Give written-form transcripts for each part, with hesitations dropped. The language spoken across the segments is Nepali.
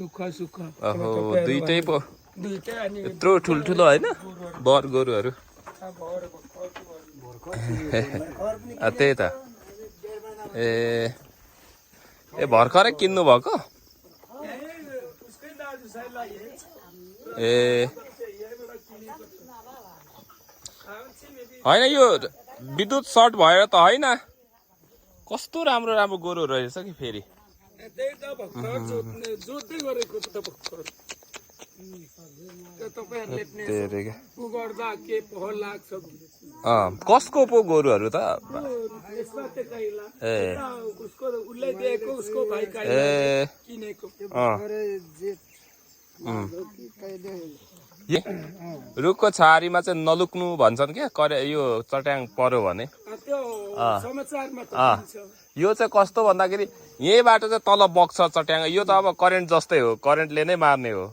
दुःख सुख ओहो दुईटै पो यत्रो ठुल्ठुलो होइन बर गोरुहरू त्यही त ए भर्खरै किन्नु भएको ए होइन यो विद्युत सर्ट भएर त होइन कस्तो राम्रो राम्रो गोरु रहेछ कि फेरि कसको पो गोरुहरू त रुखको छारीमा चाहिँ नलुक्नु भन्छन् क्या यो चट्याङ पर्यो भने यो चाहिँ कस्तो भन्दाखेरि यहीँबाट चाहिँ तल बग्छ चट्याङ यो त अब करेन्ट जस्तै हो करेन्टले नै मार्ने हो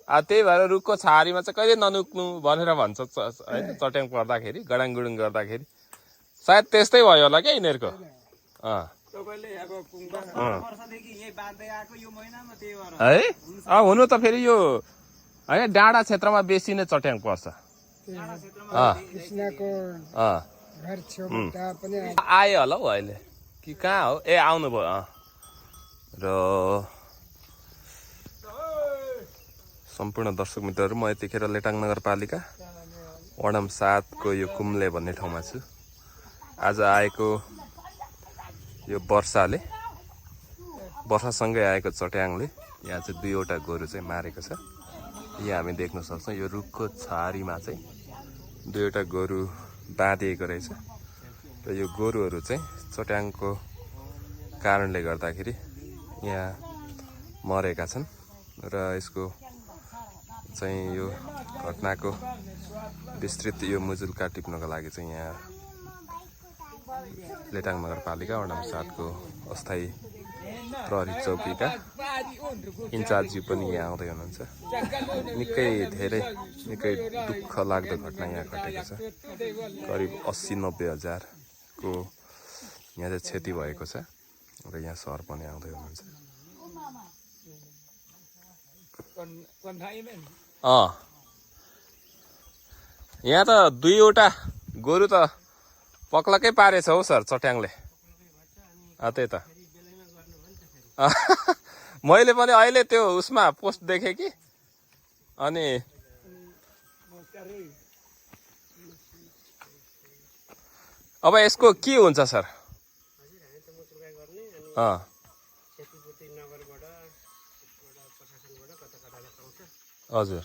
त्यही भएर रुखको छारीमा चाहिँ कहिले ननुक्नु भनेर भन्छ होइन चट्याङ पर्दाखेरि गडाङ गुडुङ गर्दाखेरि सायद त्यस्तै भयो होला क्या यिनीहरूको है हुनु त फेरि यो होइन डाँडा क्षेत्रमा बेसी नै चट्याङ पर्छ आयो होला हौ अहिले कि कहाँ हो ए आउनुभयो र सम्पूर्ण दर्शक मित्रहरू म यतिखेर लेटाङ नगरपालिका वडा 7 को यो कुम्ले भन्ने ठाउँमा छु आज आएको यो वर्षासँगै आएको चट्याङले यहाँ चाहिँ दुईवटा गोरु चाहिँ मारेको छ यहाँ हामी देख्न सक्छौँ यो रुखको छारीमा चाहिँ दुईवटा गोरु बाँधिएको रहेछ र यो गोरुहरू चाहिँ चट्याङको कारणले गर्दाखेरि यहाँ मरेका छन् र यसको चाहिँ यो घटनाको विस्तृत यो मुजुल्का टिप्नको लागि चाहिँ यहाँ लेटाङ नगरपालिका वडा 7 को अस्थायी प्रहरी चौकीका इन्चार्जज्यू पनि यहाँ आउँदै हुनुहुन्छ निकै दुःख लाग्दो घटना यहाँ घटेको छ करिब 80-90 हजारको यहाँ चाहिँ क्षति भएको छ र यहाँ सर पनि आउँदै हुनुहुन्छ यहाँ त दुईवटा गोरु त पक्लकै पारेछ हौ सर चट्याङले त्यही त मैले पनि अहिले त्यो उसमा पोस्ट देखेँ कि अनि अब यसको के हुन्छ सर हजुर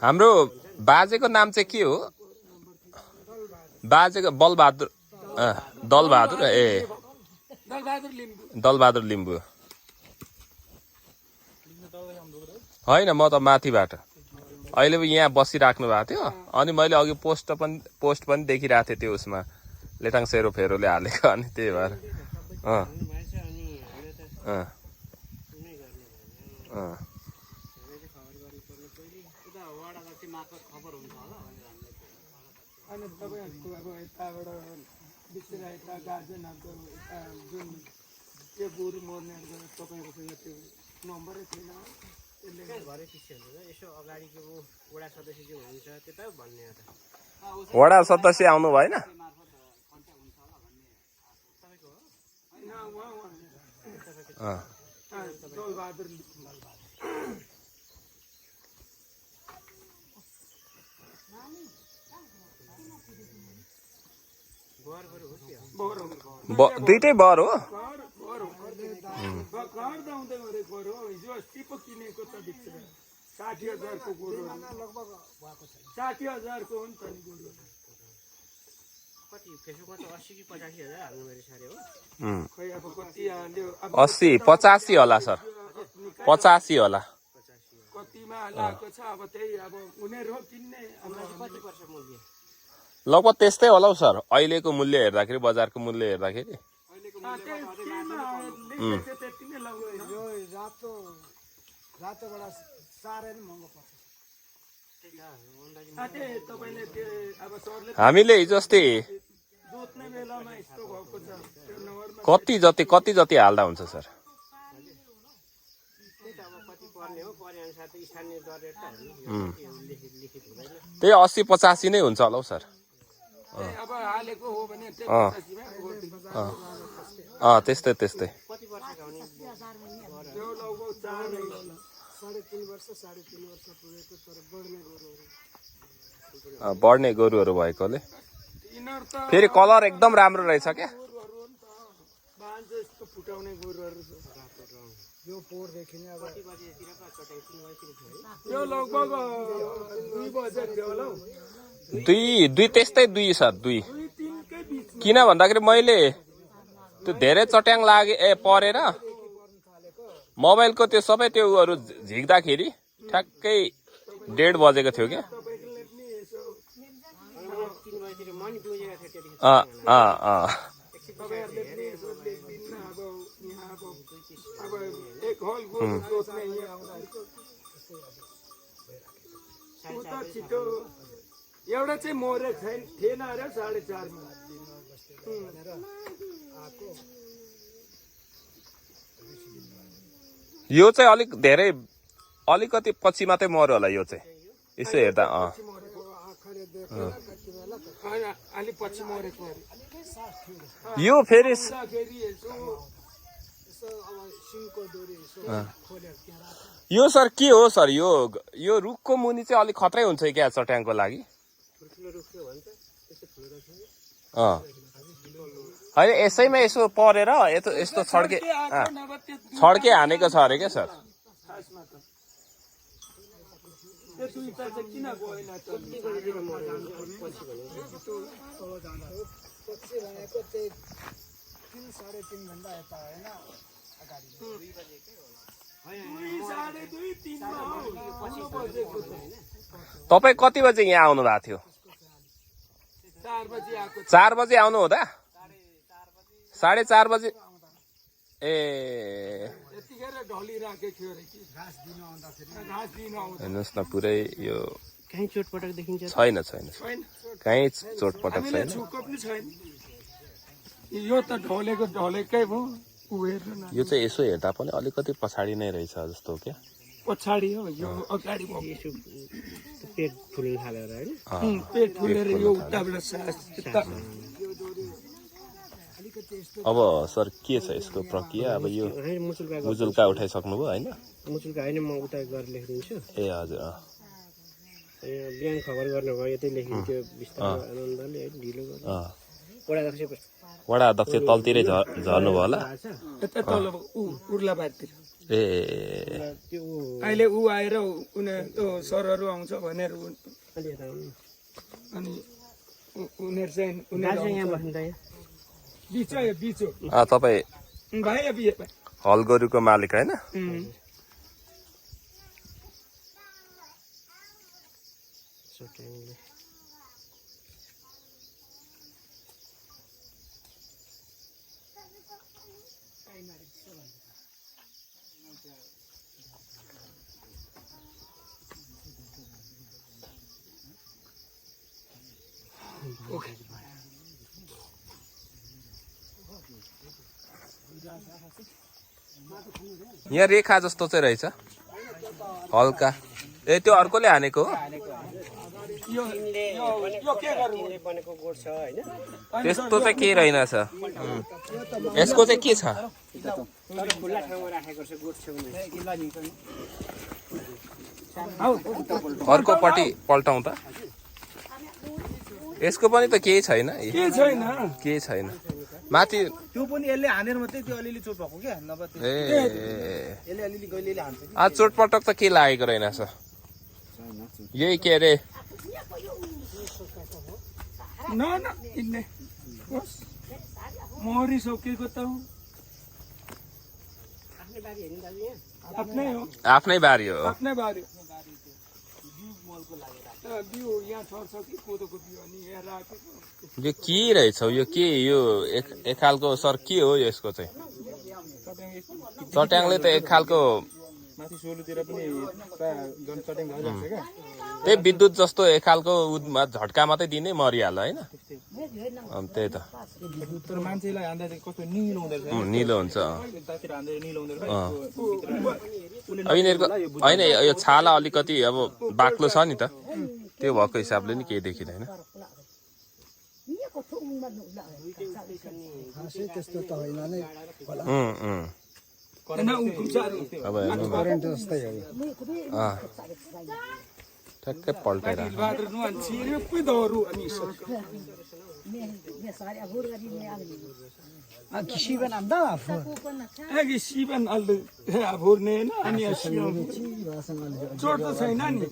हाम्रो बाजेको नाम चाहिँ के हो बाजेको बलबहादुर दलबहादुर दलबहादुर लिम्बू होइन म त माथिबाट अहिले यहाँ बसिराख्नु भएको थियो अनि मैले अघि पोस्ट पनि देखिरहेको थिएँ त्यो उसमा लेटाङ सेरोफेरोले हालेको अनि त्यही भएर वडा सदस्य आउनु भएन दुईटै बर हो अस्सी 85 होला सर 85 होला लगभग त्यस्तै होला हौ सर अहिलेको मूल्य हेर्दाखेरि बजारको मूल्य हेर्दाखेरि हामीले हिजो अस्ति कति जति हाल्दा हुन्छ सर? त्यही 80-85 नै हुन्छ होला हौ सर। त्यस्तै बढ्ने गोरुहरू भएकोले फेरि कलर एकदम राम्रो रहेछ क्या। दुई त्यस्तै 2 सर 2 किन भन्दाखेरि मैले त्यो धेरै चट्याङ परेर मोबाइलको त्यो सबै त्यो उहरू झिक्दाखेरि ठ्याक्कै 1:30 बजेको थियो क्या। एउटा चाहिँ मरेको थिएन अरे 4:30 मा। यो चाहिँ अलिकति पछि मात्रै मर्यो होला यो चाहिँ यसो हेर्दा। यो फेरि यो सर के हो सर? यो रुखको मुनि चाहिँ अलिक खतरै हुन्छ क्या चट्याङको लागि? होइन यसैमा यसो परेर यस्तो छड्के हानेको छ अरे क्या सर? तपाईँ कति बजे यहाँ आउनु भएको थियो? 4 बजे आउनु हुँदा 4:30 बजे। हेर्नुहोस् न पुरै यो कहीँ चोटपटक देखिन्छ? छैन कहीँ चोटपटक छैन। यो त ढलेकै भयो। यो चाहिँ यसो हेर्दा पनि अलिकति पछाडि नै रहेछ जस्तो हो क्या। पछाडि हो यो, अगाडि भयो। पेट फुल्न थालेर हैन? पेट फुलेर यो उताबाट सास। अब सर के छ यसको प्रक्रिया? अब यो मुजुल्का उठाइसक्नु भयो होइन? मुजुल्का होइन, म उता गरेर लेखिदिन्छु। ए हजुर। बिहान खबर गर्नु भयो यतै लेखिदिन्थ्यो बिस्तारै आनन्दले है, ढिलो गरेर। वडा अध्यक्ष तलतिरै झर्नु भयो होला। यता तल उर्लाबादतिर। ए अहिले ऊ आएर त्यो सरहरू आउँछ भनेर अनि उनीहरू चाहिँ तपाईँ हल गोरुको मालिक होइन? यहाँ रेखा जस्तो चाहिँ रहेछ हल्का। ए त्यो अर्कोले हानेको हो? त्यस्तो चाहिँ केही रहेनछ। यसको चाहिँ के छ? अर्कोपट्टि पल्टाउँ त? यसको पनि त केही छैन। केही छैन माथि। त्यो पनि यसले हानेर मात्रै त्यो अलिअलि चोट भएको क्या, नभए यसले अलिअलि गइले हान्छ। चोटपटक त के लागेको रहेनछ। यही के अरे मरिसकेको त आफ्नै बारी हो। यो के रहेछ? यो के यो एक खालको सर के हो यसको चाहिँ? चट्याङले त एक खालको माथि सोलुतिर पनि प्राय जनचटिङ भइरहेको छ क्या त्यही विद्युत जस्तो एक खालको उमा झट्का मात्रै दिने मरिहाल्यो होइन त्यही त तर मान्छेलाई हान्दा चाहिँ कस्तो निलो हुँदो रहेछ निलो हुन्छ यतातिर हान्दा निलो हुँदो रहेछ अब यिनीहरूको होइन यो छाला अलिकति अब बाक्लो छ नि त त्यो भएको हिसाबले नि केही देखिँदैन त्यस्तो त होइन नै अब करेन्ट जस्तै हो ठ्याक्कै पल्टाएर Kisiban anda. Kisiban aldo abur ne na ani asyam. Chorta sai na ni.